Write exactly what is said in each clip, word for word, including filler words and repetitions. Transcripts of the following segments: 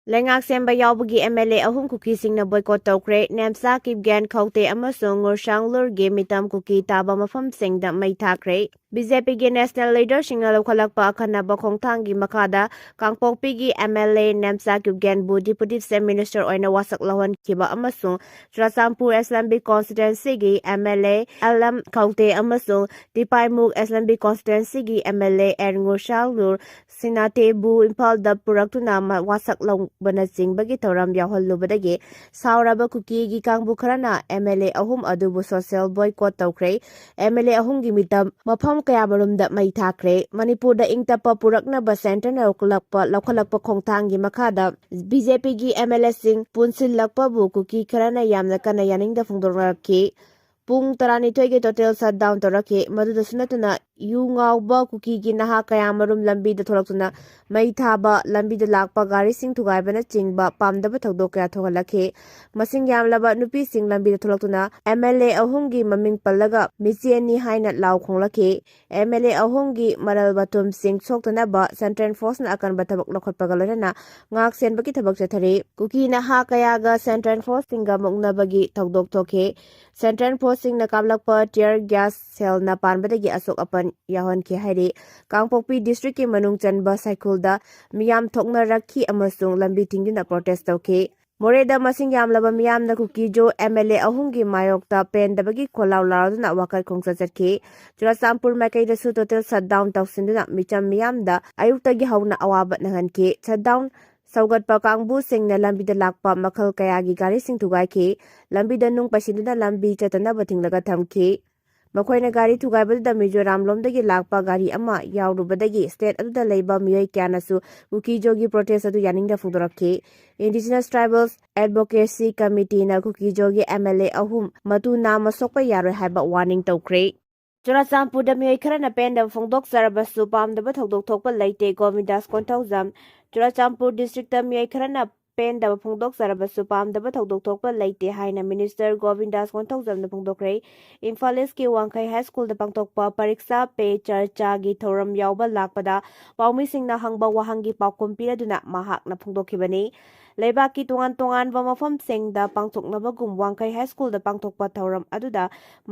ꯂꯩꯉꯥꯛ ꯁꯦꯝꯕ ꯌꯥꯎꯕꯒꯤ M L A ꯑꯍꯨꯝ ꯀꯨꯀꯤꯁꯤꯡꯅ boycott ꯇꯧꯈ꯭ꯔꯦ꯫ ꯅꯦꯝꯆꯥ, ꯀꯤꯞꯒꯦꯟ, ꯈꯧꯇꯦ ꯑꯃꯁꯨꯡ ꯉꯨꯔꯁꯥꯡꯂꯨꯔꯒꯤ ꯃꯤꯇꯝ ꯀꯨꯀꯤ ꯇꯥꯕ ꯃꯐꯝꯁꯤꯡꯗ ꯃꯩ ꯊꯥꯈ꯭ꯔꯦ꯫ B J Pꯒꯤ national leaderꯁꯤꯡꯅ ꯂꯧꯈꯠꯂꯛꯄ ꯑꯈꯟꯅꯕ ꯈꯣꯡꯊꯥꯡꯒꯤ ꯃꯈꯥꯗ ꯀꯥꯡꯄꯣꯛꯄꯤꯒꯤ M L A Nemcha ꯀꯤꯞꯒꯦꯟꯕꯨ Deputy Chief Minister ꯑꯣꯏꯅ ꯋꯥꯁꯛ ꯂꯧꯍꯟꯈꯤꯕ ꯑꯃꯁꯨꯡ Churachandpur Assembly Constituencyꯒꯤ M L A L M ꯈꯧꯇꯦ ꯑꯃꯁꯨꯡ ꯇꯤꯄꯥꯏꯃꯨꯛ Assembly Constituencyꯒꯤ M L A N ꯉꯨꯔꯁꯥꯡꯂꯨꯔ ꯁꯤꯅꯥꯇꯦꯕꯨ ꯏꯝꯐꯥꯜꯗ ꯄꯨꯔꯛꯇꯨꯅ ꯃ-, ꯋꯥꯁꯛ ꯂꯧꯕꯅꯆꯤꯡꯕꯒꯤ ꯊꯧꯔꯝ ꯌꯥꯎꯍꯜꯂꯨꯕꯗꯒꯤ ꯁꯥꯎꯔꯕ ꯀꯨꯀꯤꯒꯤ ꯀꯥꯡꯕꯨ ꯈꯔꯅ M L A ꯑꯍꯨꯝ ꯑꯗꯨꯕꯨ social boycott ꯇꯧꯈ꯭ꯔꯦ꯫ M L A ꯑꯍꯨꯝꯒꯤ ꯃꯤꯇꯝ ꯃꯐꯝ ꯀꯌꯥꯃꯔꯨꯝꯗ ꯃꯩ ꯊꯥꯈ꯭ꯔꯦ꯫ ꯃꯅꯤꯄꯨꯔꯗ ꯏꯪ ꯇꯞꯄ ꯄꯨꯔꯛꯅꯕ centreꯅ ꯂꯧꯈꯠꯂꯛꯄ, ꯂꯧꯈꯠꯂꯛꯄ ꯈꯣꯡꯊꯥꯡꯒꯤ ꯃꯈꯥꯗ B J Pꯒꯤ M L Aꯁꯤꯡ ꯄꯨꯟꯁꯤꯜꯂꯛꯄꯕꯨ ꯀꯨꯀꯤ ꯈꯔꯅ ꯌꯥꯝꯅ ꯀꯟꯅ ꯌꯥꯅꯤꯡꯗ ꯐꯣꯡꯗꯣꯔꯛꯈꯤ꯫ ꯄꯨꯡ ꯇꯔꯥꯅꯤꯊꯣꯏꯒꯤ total shutdown ꯇꯧꯔꯛꯈꯤ꯫ ꯃꯗꯨꯗꯁꯨ ꯅꯠꯇꯅ ꯌꯨ ꯉꯥꯎꯕ ꯀꯨꯀꯤꯒꯤ ꯅꯍꯥ ꯀꯌꯥꯃꯔꯨꯝ ꯂꯝꯕꯤꯗ ꯊꯣꯛꯂꯛꯇꯨꯅ ꯃꯩ ꯊꯥꯕ, ꯂꯝꯕꯤꯗ ꯂꯥꯛꯄ ꯒꯥꯔꯤꯁꯤꯡ ꯊꯨꯒꯥꯏꯕꯅꯆꯤꯡꯕ ꯄꯥꯝꯗꯕ ꯊꯧꯗꯣꯛ ꯀꯌꯥ ꯊꯣꯛꯍꯜꯂꯛꯈꯤ꯫ ꯃꯁꯤꯡ ꯌꯥꯝꯂꯕ ꯅꯨꯄꯤꯁꯤꯡ ꯂꯝꯕꯤꯗ ꯊꯣꯛꯂꯛꯇꯨꯅ M L A ꯑꯍꯨꯝꯒꯤ ꯃꯃꯤꯡ ꯄꯜꯂꯒ ꯃꯤꯆꯦꯅꯤ ꯍꯥꯏꯅ ꯂꯥꯎ ꯈꯣꯡꯂꯛꯈꯤ꯫ M L A ꯑꯍꯨꯝꯒꯤ ꯃꯔꯜ ꯃꯊꯨꯝꯁꯤꯡ ꯁꯣꯛꯇꯅꯕ central forceꯅ ꯑꯀꯟꯕ ꯊꯕꯛ ꯂꯧꯈꯠꯄꯒ ꯂꯣꯏꯅꯅ ꯉꯥꯛ ꯁꯦꯟꯕꯒꯤ ꯊꯕꯛ ꯆꯠꯊꯔꯤ꯫ ꯀꯨꯀꯤ ꯅꯍꯥ ꯀꯌꯥꯒ central forceꯁꯤꯡꯒ ꯃꯨꯛꯅꯕꯒꯤ ꯊꯧꯗꯣꯛ ꯊꯣꯛꯈꯤ꯫ Central forceꯁꯤꯡꯅ ꯀꯥꯞꯂꯛꯄ tear gas shellꯅ ꯄꯥꯟꯕꯗꯒꯤ ꯑꯁꯣꯛ ꯑꯄꯟ ꯌꯥꯎꯍꯟꯈꯤ ꯍꯥꯏꯔꯤ꯫ ꯀꯥꯡꯄꯣꯛꯄꯤ districtꯀꯤ ꯃꯅꯨꯡ ꯆꯟꯕ ꯁꯥꯏꯈꯨꯜꯗ ꯃꯤꯌꯥꯝ ꯊꯣꯛꯅꯔꯛꯈꯤ ꯑꯃꯁꯨꯡ ꯂꯝꯕꯤ ꯊꯤꯡꯗꯨꯅ protest ꯇꯧꯈꯤ꯫ ꯃꯣꯔꯦꯗ ꯃꯁꯤꯡ ꯌꯥꯝꯂꯕ ꯃꯤꯌꯥꯝꯅ ꯀꯨꯀꯤꯖꯣ M L A ꯑꯍꯨꯝꯒꯤ ꯃꯥꯌꯣꯛꯇ ꯄꯦꯟꯗꯕꯒꯤ ꯈꯣꯜꯂꯥꯎ ꯂꯥꯎꯗꯨꯅ ꯋꯥꯀꯠ ꯈꯣꯡꯆꯠ ꯆꯠꯈꯤ꯫ ꯆꯨꯔꯆꯥꯟꯄꯨꯔ ꯃꯥꯏꯀꯩꯗꯁꯨ total shutdown ꯇꯧꯁꯤꯟꯗꯨꯅ ꯃꯤꯆꯝ ꯃꯤꯌꯥꯝꯗ ꯑꯌꯨꯛꯇꯒꯤ ꯍꯧꯅ ꯑꯋꯥꯕ ꯅꯪꯍꯟꯈꯤ꯫ Shutdown ꯁꯧꯒꯠꯄ ꯀꯥꯡꯕꯨꯁꯤꯡꯅ ꯂꯝꯕꯤꯗ ꯂꯥꯛꯄ ꯃꯈꯜ ꯀꯌꯥꯒꯤ ꯒꯥꯔꯤꯁꯤꯡ ꯊꯨꯒꯥꯏꯈꯤ꯫ ꯂꯝꯕꯤꯗ ꯅꯨꯡ ꯄꯩꯁꯤꯟꯗꯨꯅ ꯂꯝꯕꯤ ꯆꯠꯇꯅꯕ ꯊꯤꯡꯂꯒ ꯊꯝꯈꯤ꯫ ꯃꯈꯣꯏꯅ ꯒꯥꯔꯤ ꯊꯨꯒꯥꯏꯕꯗꯨꯗ ꯃꯤꯖꯣꯔꯥꯝ ꯂꯣꯝꯗꯒꯤ ꯂꯥꯛꯄ ꯒꯥꯔꯤ ꯑꯃ ꯌꯥꯎꯔꯨꯕꯗꯒꯤ state ꯑꯗꯨꯗ ꯂꯩꯕ ꯃꯤꯑꯣꯏ ꯀꯌꯥꯅꯁꯨ ꯀꯨꯀꯤꯖꯣꯒꯤ protest ꯑꯗꯨ ꯌꯥꯅꯤꯡꯗ ꯐꯣꯡꯗꯣꯔꯛꯈꯤ꯫ Indigenous Tribals Advocacy Committeeꯅ ꯀꯨꯀꯤꯖꯣꯒꯤ M L A ꯑꯍꯨꯝ ꯃꯇꯨ ꯅꯥꯝꯃ ꯁꯣꯛꯄ ꯌꯥꯔꯣꯏ ꯍꯥꯏꯕ warning ꯇꯧꯈ꯭ꯔꯦ꯫ ꯆꯨꯔꯆꯥꯟꯄꯨꯔꯗ ꯃꯤꯑꯣꯏ ꯈꯔꯅ ꯄꯦꯟꯗꯕ ꯐꯣꯡꯗꯣꯛꯆꯔꯕꯁꯨ ꯄꯥꯝꯗꯕ ꯊꯧꯗꯣꯛ ꯊꯣꯛꯄ ꯂꯩꯇꯦ꯫ ꯒꯣꯕꯤꯟꯗꯥꯁ ꯀꯣꯟꯊꯧꯖꯝ꯫ ꯆꯨꯔꯆꯥꯟꯄꯨꯔ districtꯇ ꯃꯤꯑꯣꯏ ꯈꯔꯅ ꯄꯦꯟꯗꯕ ꯐꯣꯡꯗꯣꯛꯆꯔꯕꯁꯨ ꯄꯥꯝꯗꯕ ꯊꯧꯗꯣꯛ ꯊꯣꯛꯄ ꯂꯩꯇꯦ ꯍꯥꯏꯅ ꯃꯤꯅꯤꯁꯇꯔ ꯒꯣꯕꯤꯟꯗꯥꯁ ꯀꯣꯟꯊꯧꯖꯝꯅ ꯐꯣꯡꯗꯣꯛꯈ꯭ꯔꯦ꯫ ꯏꯝꯐꯥꯜ ꯏꯁꯀꯤ ꯋꯥꯡꯈꯩ ꯍꯥꯏ ꯁ꯭ꯀꯨꯜꯗ ꯄꯥꯡꯊꯣꯛꯄ ꯄꯔꯤꯛꯁꯥ ꯄꯦ ꯆꯔꯆꯥꯒꯤ ꯊꯧꯔꯝ ꯌꯥꯎꯕ ꯂꯥꯛꯄꯗ ꯄꯥꯎꯃꯤꯁꯤꯡꯅ ꯍꯪꯕ ꯋꯥꯍꯪꯒꯤ ꯄꯥꯎꯈꯨꯝ ꯄꯤꯔꯗꯨꯅ ꯃꯍꯥꯛꯅ ꯐꯣꯡꯗꯣꯛꯈꯤꯕꯅꯤ꯫ ꯂꯩꯕꯥꯛꯀꯤ ꯇꯣꯉꯥꯟ ꯇꯣꯉꯥꯟꯕ ꯃꯐꯝꯁꯤꯡꯗ ꯄꯥꯡꯊꯣꯛꯅꯕꯒꯨꯝ ꯋꯥꯡꯈꯩ ꯍꯥꯏ ꯁ꯭ꯀꯨꯜꯗ ꯄꯥꯡꯊꯣꯛꯄ ꯊꯧꯔꯝ ꯑꯗꯨꯗ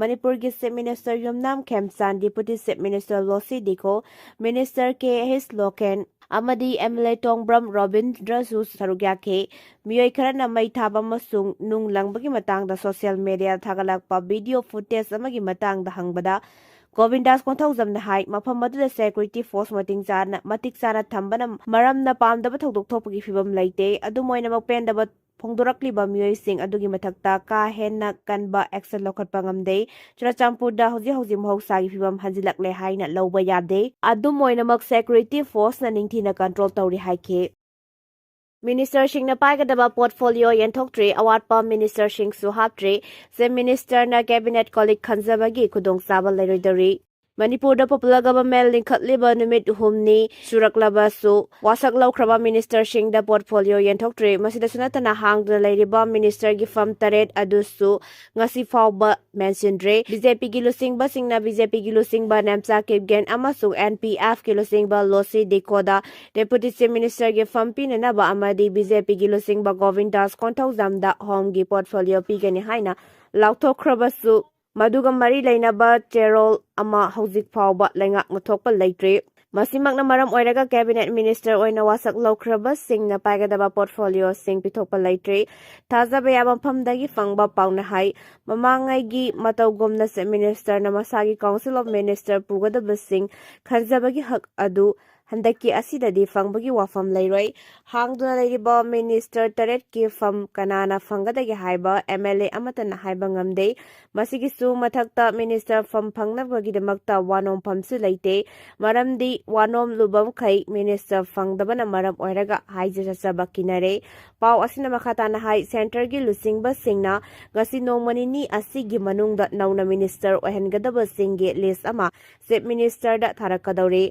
ꯃꯅꯤꯄꯨꯔꯒꯤ ꯆꯤꯐ ꯃꯤꯅꯤꯁꯇꯔ ꯌꯨꯝꯅꯥꯝ ꯈꯦꯝꯆꯥꯟ, ꯗꯤꯄꯨꯇꯤ ꯆꯤꯐ ꯃꯤꯅꯤꯁꯇꯔ ꯂꯣꯁꯤ ꯗꯤꯀꯣ, ꯃꯤꯅꯤꯁꯇꯔ ꯀꯦ ꯑꯦꯁ ꯂꯣꯀꯦꯟ ꯑꯃꯗꯤ ꯑꯦꯝ ꯑꯦꯜ ꯑꯦ ꯇꯣꯡꯕ꯭ꯔꯝ ꯔꯣꯕꯤꯟꯗ꯭ꯔꯁꯨ ꯁꯔꯨꯛ ꯌꯥꯈꯤ꯫ ꯃꯤꯑꯣꯏ ꯈꯔꯅ ꯃꯩ ꯊꯥꯕ ꯑꯃꯁꯨꯡ ꯅꯨꯡ ꯂꯪꯕꯒꯤ ꯃꯇꯥꯡꯗ ꯁꯣꯁꯤꯌꯦꯜ ꯃꯤꯗꯤꯌꯥꯗ ꯊꯥꯒꯠꯂꯛꯄ ꯚꯤꯗꯤꯑꯣ ꯐꯨꯇꯦꯖ ꯑꯃꯒꯤ ꯃꯇꯥꯡꯗ ꯍꯪꯕꯗ, ꯒꯣꯕꯤꯟꯗꯥꯁ ꯀꯣꯟꯊꯧꯖꯝꯅ ꯍꯥꯏ, ꯃꯐꯝ ꯑꯗꯨꯗ ꯁꯦꯀ꯭ꯌꯨꯔꯤꯇꯤ ꯐꯣꯔꯁ ꯃꯇꯤꯛ ꯆꯥꯅ, ꯃꯇꯤꯛ ꯆꯥꯅ ꯊꯝꯕꯅ ꯃꯔꯝꯅ ꯄꯥꯝꯗꯕ ꯊꯧꯗꯣꯛ ꯊꯣꯛꯄꯒꯤ ꯐꯤꯕꯝ ꯂꯩꯇꯦ꯫ ꯑꯗꯨꯝ ꯑꯣꯏꯅꯃꯛ, ꯄꯦꯟꯗꯕ ꯐꯣꯡꯗꯣꯔꯛꯂꯤꯕ ꯃꯤꯑꯣꯏꯁꯤꯡ ꯑꯗꯨꯒꯤ ꯃꯊꯛꯇ ꯀꯥ ꯍꯦꯟꯅ ꯀꯟꯕ ꯑꯦꯛꯁꯟ ꯂꯧꯈꯠꯄ ꯉꯝꯗꯦ꯫ ꯆꯨꯔꯆꯥꯟꯄꯨꯔꯗ ꯍꯧꯖꯤꯛ ꯍꯧꯖꯤꯛ ꯃꯍꯧꯁꯥꯒꯤ ꯐꯤꯕꯝ ꯍꯟꯖꯤꯜꯂꯛꯂꯦ ꯍꯥꯏꯅ ꯂꯧꯕ ꯌꯥꯗꯦ꯫ ꯑꯗꯨꯝ ꯑꯣꯏꯅꯃꯛ, ꯁꯦꯀ꯭ꯌꯨꯔꯤꯇꯤ ꯐꯣꯔꯁꯅ ꯅꯤꯡꯊꯤꯅ ꯀꯟꯇ꯭ꯔꯣꯜ ꯇꯧꯔꯤ ꯍꯥꯏꯈꯤ꯫ ꯃꯤꯅꯤꯁꯇꯔꯁꯤꯡꯅ ꯄꯥꯏꯒꯗꯕ ꯄꯣꯔꯠꯐꯣꯂꯤꯑꯣ ꯌꯦꯟꯊꯣꯛꯇ꯭ꯔꯤ, ꯑꯋꯥꯠꯄ ꯃꯤꯅꯤꯁꯇꯔꯁꯤꯡꯁꯨ ꯍꯥꯞꯇ꯭ꯔꯤ꯫ ꯆꯤꯐ ꯃꯤꯅꯤꯁꯇꯔꯅ ꯀꯦꯕꯤꯅꯦꯠ ꯀꯣꯂꯤꯛ ꯈꯟꯖꯕꯒꯤ ꯈꯨꯗꯣꯡꯆꯥꯕ ꯂꯩꯔꯣꯏꯗꯧꯔꯤ꯫ ꯃꯅꯤꯄꯨꯔꯗ ꯄꯣꯄꯨꯂꯔ ꯒꯚꯔꯟꯃꯦꯟꯠ ꯂꯤꯡꯈꯠꯂꯤꯕ ꯅꯨꯃꯤꯠ ꯍꯨꯝꯅꯤ ꯁꯨꯔꯛꯂꯕꯁꯨ, ꯋꯥꯁꯛ ꯂꯧꯈ꯭ꯔꯕ ꯃꯤꯅꯤꯁꯇꯔꯁꯤꯡꯗ ꯄꯣꯔꯠꯐꯣꯂꯤꯑꯣ ꯌꯦꯟꯊꯣꯛꯇ꯭ꯔꯤ꯫ ꯃꯁꯤꯗꯁꯨ ꯅꯠꯇꯅ, ꯍꯥꯡꯗꯨꯅ ꯂꯩꯔꯤꯕ ꯃꯤꯅꯤꯁꯇꯔꯒꯤ ꯐꯝ ꯇꯔꯦꯠ ꯑꯗꯨꯁꯨ ꯉꯁꯤ ꯐꯥꯎꯕ ꯃꯦꯟꯁꯤꯟꯗ꯭ꯔꯤ꯫ ꯕꯤ ꯖꯦ ꯄꯤꯒꯤ ꯂꯨꯆꯤꯡꯕꯁꯤꯡꯅ ꯕꯤ ꯖꯦ ꯄꯤꯒꯤ ꯂꯨꯆꯤꯡꯕ ꯅꯦꯝꯆꯥ ꯀꯤꯞꯒꯦꯟ ꯑꯃꯁꯨꯡ ꯑꯦꯟ ꯄꯤ ꯑꯦꯐꯀꯤ ꯂꯨꯆꯤꯡꯕ ꯂꯣꯁꯤ ꯗꯤꯀꯣꯗ ꯗꯦꯄꯨꯇꯤ ꯆꯤꯐ ꯃꯤꯅꯤꯁꯇꯔꯒꯤ ꯐꯝ ꯄꯤꯅꯅꯕ ꯑꯃꯗꯤ ꯕꯤ ꯖꯦ ꯄꯤꯒꯤ ꯂꯨꯆꯤꯡꯕ ꯒꯣꯕꯤꯟꯗꯥꯁ ꯀꯣꯟꯊꯧꯖꯝꯗ ꯍꯣꯝꯒꯤ ꯄꯣꯔꯠꯐꯣꯂꯤꯑꯣ ꯄꯤꯒꯅꯤ ꯍꯥꯏꯅ ꯂꯥꯎꯊꯣꯛꯈ꯭ꯔꯕꯁꯨ, ꯃꯗꯨꯒ ꯃꯔꯤ ꯂꯩꯅꯕ ꯆꯦꯔꯣꯜ ꯑꯃ ꯍꯧꯖꯤꯛ ꯐꯥꯎꯕ ꯂꯩꯉꯥꯛꯅ ꯊꯣꯛꯄ ꯂꯩꯇ꯭ꯔꯤ꯫ ꯃꯁꯤꯃꯛꯅ ꯃꯔꯝ ꯑꯣꯏꯔꯒ ꯀꯦꯕꯤꯅꯦꯠ ꯃꯤꯅꯤꯁꯇꯔ ꯑꯣꯏꯅ ꯋꯥꯁꯛ ꯂꯧꯈ꯭ꯔꯕꯁꯤꯡꯅ ꯄꯥꯏꯒꯗꯕ ꯄꯣꯔꯠꯐꯣꯂꯤꯑꯣꯁꯤꯡ ꯄꯤꯊꯣꯛꯄ ꯂꯩꯇ꯭ꯔꯤ꯫ ꯊꯥꯖꯕ ꯌꯥꯕ ꯃꯐꯝꯗꯒꯤ ꯐꯪꯕ ꯄꯥꯎꯅ ꯍꯥꯏ, ꯃꯃꯥꯡꯉꯩꯒꯤ ꯃꯇꯧꯒꯨꯝꯅ ꯆꯤꯐ ꯃꯤꯅꯤꯁꯇꯔꯅ ꯃꯁꯥꯒꯤ ꯀꯥꯎꯟꯁꯤꯜ ꯑꯣꯐ ꯃꯤꯅꯤꯁꯇꯔ ꯄꯨꯒꯗꯕꯁꯤꯡ ꯈꯟꯖꯕꯒꯤ ꯍꯛ ꯑꯗꯨ ꯍꯟꯗꯛꯀꯤ ꯑꯁꯤꯗꯗꯤ ꯐꯪꯕꯒꯤ ꯋꯥꯐꯝ ꯂꯩꯔꯣꯏ꯫ ꯍꯥꯡꯗꯨꯅ ꯂꯩꯔꯤꯕ ꯃꯤꯅꯤꯁꯇꯔ ꯇꯔꯦꯠꯀꯤ ꯐꯝ ꯀꯅꯥꯅ ꯐꯪꯒꯗꯒꯦ ꯍꯥꯏꯕ ꯑꯦꯝ ꯑꯦꯜ ꯑꯦ ꯑꯃꯠꯇꯅ ꯍꯥꯏꯕ ꯉꯝꯗꯦ꯫ ꯃꯁꯤꯒꯤꯁꯨ ꯃꯊꯛꯇ ꯃꯤꯅꯤꯁꯇꯔ ꯐꯝ ꯐꯪꯅꯕꯒꯤꯗꯃꯛꯇ ꯋꯥꯅꯣꯝꯐꯝꯁꯨ ꯂꯩꯇꯦ꯫ ꯃꯔꯝꯗꯤ ꯋꯥꯅꯣꯝ ꯂꯨꯕ ꯃꯈꯩ ꯃꯤꯅꯤꯁꯇꯔ ꯐꯪꯗꯕꯅ ꯃꯔꯝ ꯑꯣꯏꯔꯒ ꯍꯥꯏꯖ ꯆꯠꯆꯕ ꯀꯤꯅꯔꯦ꯫ ꯄꯥꯎ ꯑꯁꯤꯅ ꯃꯈꯥ ꯇꯥꯅ ꯍꯥꯏ, ꯁꯦꯟꯇꯔꯒꯤ ꯂꯨꯆꯤꯡꯕꯁꯤꯡꯅ ꯉꯁꯤ ꯅꯣꯡꯃ ꯅꯤꯅꯤ ꯑꯁꯤꯒꯤ ꯃꯅꯨꯡꯗ ꯅꯧꯅ ꯃꯤꯅꯤꯁꯇꯔ ꯑꯣꯏꯍꯟꯒꯗꯕꯁꯤꯡꯒꯤ ꯂꯤꯁ ꯑꯃ ꯆꯤꯐ ꯃꯤꯅꯤꯁꯇꯔꯗ ꯊꯥꯔꯛꯀꯗꯧꯔꯤ꯫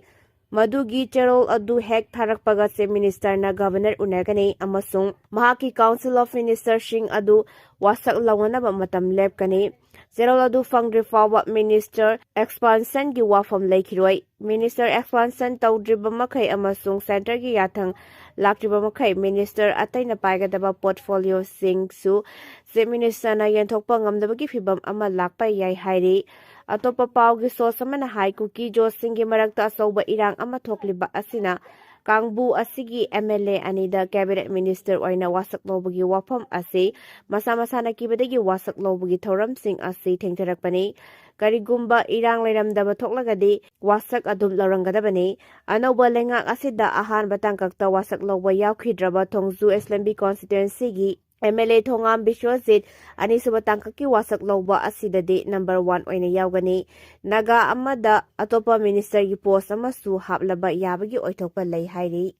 ꯃꯗꯨꯒꯤ ꯆꯦꯔꯣꯜ ꯑꯗꯨ ꯍꯦꯛ ꯊꯥꯔꯛꯄꯒ Chief Minister ꯅ Governor ꯎꯅꯒꯅꯤ ꯑꯃꯁꯨꯡ ꯃꯍꯥꯛꯀꯤ Council of Minister ꯁꯤꯡ ꯑꯗꯨ ꯋꯥꯁꯛ ꯂꯧꯅꯅꯕ ꯃꯇꯝ ꯂꯦꯞꯀꯅꯤ꯫ ꯆꯦꯔꯣꯜ ꯑꯗꯨ ꯐꯪꯗ꯭ꯔꯤ ꯐꯥꯎꯕ Minister expansion ꯒꯤ ꯋꯥꯐꯝ ꯂꯩꯈꯤꯔꯣꯏ꯫ Minister expansion ꯇꯧꯗ꯭ꯔꯤꯕ ꯃꯈꯩ ꯑꯃꯁꯨꯡ Centre ꯒꯤ ꯌꯥꯊꯪ ꯂꯥꯛꯇ꯭ꯔꯤꯕ ꯃꯈꯩ Minister ꯑꯇꯩꯅ ꯄꯥꯏꯒꯗꯕ portfolio ꯁꯤꯡꯁꯨ Chief Minister ꯅ ꯌꯦꯟꯊꯣꯛꯄ ꯉꯝꯗꯕꯒꯤ ꯐꯤꯚꯝ ꯑꯃ ꯂꯥꯛꯄ ꯌꯥꯏ ꯍꯥꯏꯔꯤ꯫ ꯑꯇꯣꯞꯄ ꯄꯥꯎꯒꯤ source ꯑꯃꯅ ꯍꯥꯏ, ꯀꯨꯀꯤ ꯖꯣꯁꯁꯤꯡꯒꯤ ꯃꯔꯛꯇ ꯑꯆꯧꯕ ꯏꯔꯥꯡ ꯑꯃ ꯊꯣꯛꯂꯤꯕ ꯑꯁꯤꯅ ꯀꯥꯡꯕꯨ ꯑꯁꯤꯒꯤ M L A ꯑꯅꯤꯗ Cabinet Minister ꯑꯣꯏꯅ ꯋꯥꯁꯛ ꯂꯧꯕꯒꯤ ꯋꯥꯐꯝ ꯑꯁꯤ ꯃꯁꯥ ꯃꯁꯥꯅ ꯀꯤꯕꯗꯒꯤ ꯋꯥꯁꯛ ꯂꯧꯕꯒꯤ ꯊꯧꯔꯝꯁꯤꯡ ꯑꯁꯤ ꯊꯦꯡꯊꯔꯛꯄꯅꯤ꯫ ꯀꯔꯤꯒꯨꯝꯕ ꯏꯔꯥꯡ ꯂꯩꯔꯝꯗꯕ ꯊꯣꯛꯂꯒꯗꯤ ꯋꯥꯁꯛ ꯑꯗꯨꯝ ꯂꯧꯔꯝꯒꯗꯕꯅꯤ꯫ ꯑꯅꯧꯕ ꯂꯩꯉꯥꯛ ꯑꯁꯤꯗ ꯑꯍꯥꯟꯕ ꯇꯥꯡꯀꯛꯇ ꯋꯥꯁꯛ ꯂꯧꯕ ꯌꯥꯎꯈꯤꯗ꯭ꯔꯕ ꯊꯣꯡꯖꯨ Assembly Constituency ꯒꯤ M L A ꯊꯣꯉꯥꯝ ꯕꯤꯁ꯭ꯋꯖꯤꯠ ꯑꯅꯤꯁꯨꯕ ꯇꯥꯡꯀꯛꯀꯤ ꯋꯥꯁꯛ ꯂꯧꯕ ꯑꯁꯤꯗꯗꯤ number one ꯑꯣꯏꯅ ꯌꯥꯎꯒꯅꯤ꯫ ꯅꯥꯒꯥ ꯑꯃꯗ ꯑꯇꯣꯞꯄ Minister ꯒꯤ post ꯑꯃꯁꯨ ꯍꯥꯞꯂꯕ ꯌꯥꯕꯒꯤ ꯑꯣꯏꯊꯣꯛꯄ ꯂꯩ ꯍꯥꯏꯔꯤ꯫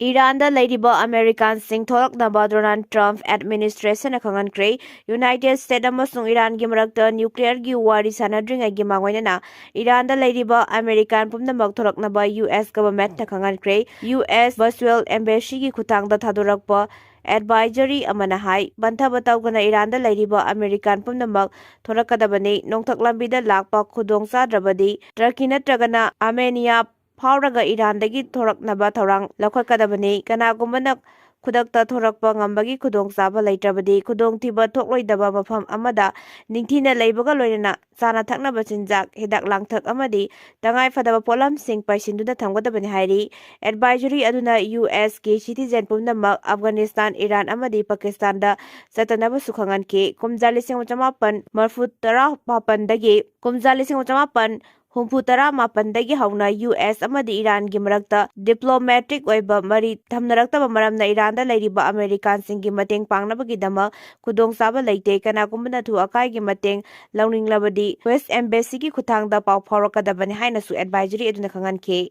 ꯏꯔꯥꯟꯗ ꯂꯩꯔꯤꯕ American ꯁꯤꯡ ꯊꯣꯛꯂꯛꯅꯕ Donald Trump administration ꯅ ꯈꯪꯍꯟꯈ꯭ꯔꯦ꯫ United States ꯑꯃꯁꯨꯡ ꯏꯔꯥꯟꯒꯤ ꯃꯔꯛꯇ nuclear ꯒꯤ ꯋꯥꯔꯤ ꯁꯥꯟꯅꯗ꯭ꯔꯤꯉꯩꯒꯤ ꯃꯥꯡꯑꯣꯏꯅꯅ ꯏꯔꯥꯟꯗ ꯂꯩꯔꯤꯕ American ꯄꯨꯝꯅꯃꯛ ꯊꯣꯔꯛꯅꯕ U S government ꯅ ꯈꯪꯍꯟꯈ꯭ꯔꯦ꯫ U S Virtual Embassy ꯒꯤ ꯈꯨꯠꯊꯥꯡꯗ ꯊꯥꯗꯣꯔꯛꯄ advisory ꯑꯃꯅ ꯍꯥꯏ, ꯄꯟꯊꯕ ꯇꯧꯗꯅ ꯏꯔꯥꯟꯗ ꯂꯩꯔꯤꯕ American ꯄꯨꯝꯅꯃꯛ ꯊꯣꯔꯛꯀꯗꯕꯅꯤ꯫ ꯅꯣꯡꯊꯛ ꯂꯝꯕꯤꯗ ꯂꯥꯛꯄ ꯈꯨꯗꯣꯡ ꯆꯥꯗ꯭ꯔꯕꯗꯤ Turkey ꯅꯠꯇ꯭ꯔꯒꯅ Armenia ꯐꯥꯎꯔꯒ ꯏꯔꯥꯟꯗꯒꯤ ꯊꯣꯔꯛꯅꯕ ꯊꯧꯔꯥꯡ ꯂꯧꯈꯠꯀꯗꯕꯅꯤ꯫ ꯀꯅꯥꯒꯨꯝꯕꯅ ꯈꯨꯗꯛꯇ ꯊꯣꯔꯛꯄ ꯉꯝꯕꯒꯤ ꯈꯨꯗꯣꯡꯆꯥꯕ ꯂꯩꯇ꯭ꯔꯕꯗꯤ, ꯈꯨꯗꯣꯡꯊꯤꯕ ꯊꯣꯛꯂꯣꯏꯗꯕ ꯃꯐꯝ ꯑꯃꯗ ꯅꯤꯡꯊꯤꯅ ꯂꯩꯕꯒ ꯂꯣꯏꯅꯅ ꯆꯥꯅ ꯊꯛꯅꯕ ꯆꯤꯟꯖꯥꯛ, ꯍꯤꯗꯥꯛ ꯂꯥꯡꯊꯛ ꯑꯃꯗꯤ ꯇꯉꯥꯏ ꯐꯗꯕ ꯄꯣꯠꯂꯝꯁꯤꯡ ꯄꯩꯁꯤꯟꯗꯨꯅ ꯊꯝꯒꯗꯕꯅꯤ ꯍꯥꯏꯔꯤ꯫ Advisory ꯑꯗꯨꯅ U S ꯀꯤ citizen ꯄꯨꯝꯅꯃꯛ Afghanistan, Iran ꯑꯃꯗꯤ Pakistan ꯗ ꯆꯠꯇꯅꯕꯁꯨ ꯈꯪꯍꯟꯈꯤ꯫ ꯀꯨꯝꯖꯥ ꯂꯤꯁꯤꯡ ꯑꯃ ꯆꯃꯥꯄꯟ ꯃꯔꯤꯐꯨ ꯇꯔꯥ ꯃꯥꯄꯟꯗꯒꯤ ꯀꯨꯝꯖꯥ ꯂꯤꯁꯤꯡ ꯑꯃ ꯆꯃꯥꯄꯟ ꯍꯨꯝꯐꯨ ꯇꯔꯥ ꯃꯥꯄꯟꯗꯒꯤ ꯍꯧꯅ U S ꯑꯃꯗꯤ ꯏꯔꯥꯟꯒꯤ ꯃꯔꯛꯇ diplomatic ꯑꯣꯏꯕ ꯃꯔꯤ ꯊꯝꯅꯔꯛꯇꯕ ꯃꯔꯝꯅ ꯏꯔꯥꯟꯗ ꯂꯩꯔꯤꯕ American ꯁꯤꯡꯒꯤ ꯃꯇꯦꯡ ꯄꯥꯡꯅꯕꯒꯤꯗꯃꯛ ꯈꯨꯗꯣꯡꯆꯥꯕ ꯂꯩꯇꯦ꯫ ꯀꯅꯥꯒꯨꯝꯕꯅ ꯑꯊꯨ ꯑꯀꯥꯏꯒꯤ ꯃꯇꯦꯡ ꯂꯧꯅꯤꯡꯂꯕꯗꯤ West Embassy ꯒꯤ ꯈꯨꯠꯊꯥꯡꯗ ꯄꯥꯎ ꯐꯥꯎꯔꯛꯀꯗꯕꯅꯤ ꯍꯥꯏꯅꯁꯨ advisory ꯑꯗꯨꯅ ꯈꯪꯍꯟꯈꯤ꯫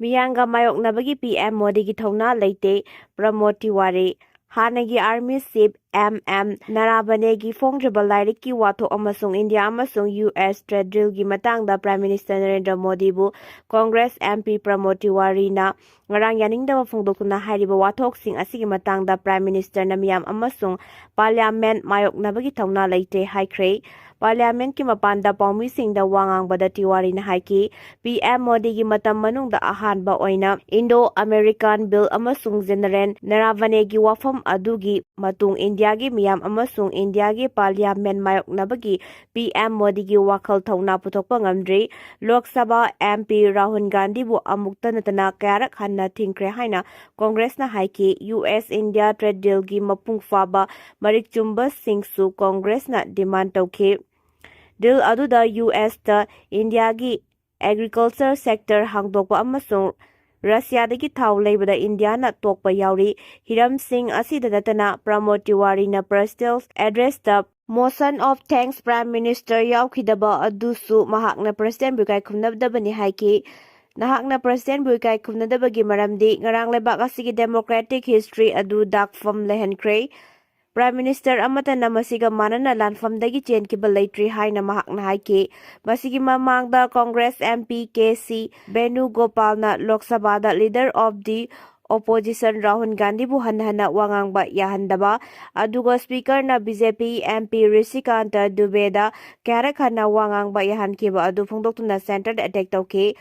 ꯃꯤꯌꯥꯝꯒ ꯃꯥꯌꯣꯛꯅꯕꯒꯤ P M ꯃꯣꯗꯤꯒꯤ ꯊꯧꯅꯥ ꯂꯩꯇꯦ, ꯄ꯭ꯔꯃꯣꯗ ꯇꯤꯋꯥꯔꯤ꯫ ꯍꯥꯟꯅꯒꯤ Army Chief M M Naravane ꯒꯤ ꯐꯣꯡꯗ꯭ꯔꯤꯕ ꯂꯥꯏꯔꯤꯛꯀꯤ ꯋꯥꯊꯣꯛ ꯑꯃꯁꯨꯡ ꯏꯟꯗꯤꯌꯥ ꯑꯃꯁꯨꯡ U S trade deal ꯒꯤ ꯃꯇꯥꯡꯗ Prime Minister Narendra ꯃꯣꯗꯤꯕꯨ Congress M P ꯄ꯭ꯔꯃꯣꯗ ꯇꯤꯋꯥꯔꯤꯅ ꯉꯔꯥꯡ ꯌꯥꯅꯤꯡꯗꯕ ꯐꯣꯡꯗꯣꯛꯇꯨꯅ ꯍꯥꯏꯔꯤꯕ ꯋꯥꯊꯣꯛꯁꯤꯡ ꯑꯁꯤꯒꯤ ꯃꯇꯥꯡꯗ Prime Minister ꯅ ꯃꯤꯌꯥꯝ ꯑꯃꯁꯨꯡ Parliament ꯃꯥꯌꯣꯛꯅꯕꯒꯤ ꯊꯧꯅꯥ ꯂꯩꯇꯦ ꯍꯥꯏꯈ꯭ꯔꯦ꯫ Parliament ꯀꯤ ꯃꯄꯥꯟꯗ ꯄꯥꯎꯃꯤꯁꯤꯡꯗ ꯋꯥ ꯉꯥꯡꯕꯗ ꯇꯤꯋꯥꯔꯤꯅ ꯍꯥꯏꯈꯤ, P M ꯃꯣꯗꯤꯒꯤ ꯃꯇꯝ ꯃꯅꯨꯡꯗ ꯑꯍꯥꯟꯕ ꯑꯣꯏꯅ Indo-American Bill ꯑꯃꯁꯨꯡ General Naravane ꯒꯤ ꯋꯥꯐꯝ ꯑꯗꯨꯒꯤ ꯃꯇꯨꯡ ꯏꯟꯗꯤꯌꯥꯒꯤ ꯃꯤꯌꯥꯝ ꯑꯃꯁꯨꯡ ꯏꯟꯗꯤꯌꯥꯒꯤ Parliament ꯃꯥꯌꯣꯛꯅꯕꯒꯤ P M ꯃꯣꯗꯤꯒꯤ ꯋꯥꯈꯜ ꯊꯧꯅꯥ ꯄꯨꯊꯣꯛꯄ ꯉꯝꯗ꯭ꯔꯤ꯫ ꯂꯣꯛ ꯁꯚꯥ M P ꯔꯥꯍꯨꯜ ꯒꯥꯟꯙꯤꯕꯨ ꯑꯃꯨꯛꯇ ꯅꯠꯇꯅ ꯀꯌꯥꯔꯛ ꯍꯟꯅ ꯊꯤꯡꯈ꯭ꯔꯦ ꯍꯥꯏꯅ Congress ꯅ ꯍꯥꯏꯈꯤ꯫ U S India trade deal ꯒꯤ ꯃꯄꯨꯡ ꯐꯥꯕ ꯃꯔꯤꯛ ꯆꯨꯝꯕꯁꯤꯡꯁꯨ Congress ꯅ demand ꯇꯧꯈꯤ꯫ Deal ꯑꯗꯨꯗ U S ꯇ ꯏꯟꯗꯤꯌꯥꯒꯤ agriculture sector ꯍꯥꯡꯗꯣꯛꯄ ꯑꯃꯁꯨꯡ ꯔꯁꯤꯌꯥꯗꯒꯤ ꯊꯥꯎ ꯂꯩꯕꯗ ꯏꯟꯗꯤꯌꯥꯅ ꯇꯣꯛꯄ ꯌꯥꯎꯔꯤ꯫ ꯍꯤꯔꯝꯁꯤꯡ ꯑꯁꯤꯗ ꯅꯠꯇꯅ ꯄ꯭ꯔꯃꯣꯗ ꯇꯤꯋꯥꯔꯤꯅ President's Address ꯇ Motion of Thanks Prime Minister ꯌꯥꯎꯈꯤꯗꯕ ꯑꯗꯨꯁꯨ ꯃꯍꯥꯛꯅ President ꯕꯨ ꯏꯀꯥꯏ ꯈꯨꯝꯅꯗꯕꯅꯤ ꯍꯥꯏꯈꯤ꯫ ꯅꯍꯥꯛꯅ President ꯕꯨ ꯏꯀꯥꯏ ꯈꯨꯝꯅꯗꯕꯒꯤ ꯃꯔꯝꯗꯤ ꯉꯔꯥꯡ ꯂꯩꯕꯥꯛ ꯑꯁꯤꯒꯤ democratic history ꯑꯗꯨ ꯗꯥꯛꯐꯝ ꯂꯩꯍꯟꯈ꯭ꯔꯦ꯫ Prime Minister ꯑꯃꯠꯇꯅ ꯃꯁꯤꯒ ꯃꯥꯟꯅꯅ ꯂꯥꯟꯐꯝꯗꯒꯤ ꯆꯦꯟꯈꯤꯕ ꯂꯩꯇ꯭ꯔꯤ ꯍꯥꯏꯅ ꯃꯍꯥꯛꯅ ꯍꯥꯏꯈꯤ꯫ ꯃꯁꯤꯒꯤ ꯃꯃꯥꯡꯗ Congress M P K C ꯕꯦꯅꯨꯒꯣꯄꯥꯜꯅ ꯂꯣꯛ ꯁꯚꯥꯗ Leader of the Opposition Rahul ꯒꯥꯟꯙꯤꯕꯨ ꯍꯟꯅ ꯍꯟꯅ ꯋꯥ ꯉꯥꯡꯕ ꯌꯥꯍꯟꯗꯕ, ꯑꯗꯨꯒ Speaker ꯅ B J P M P ꯔꯤꯁꯤꯀꯥꯟꯇ ꯗꯨꯕꯦꯗ ꯀꯌꯥꯔꯛ ꯍꯟꯅ ꯋꯥ ꯉꯥꯡꯕ ꯌꯥꯍꯟꯈꯤꯕ ꯑꯗꯨ ꯐꯣꯡꯗꯣꯛꯇꯨꯅ Centre ꯗ attack ꯇꯧꯈꯤ꯫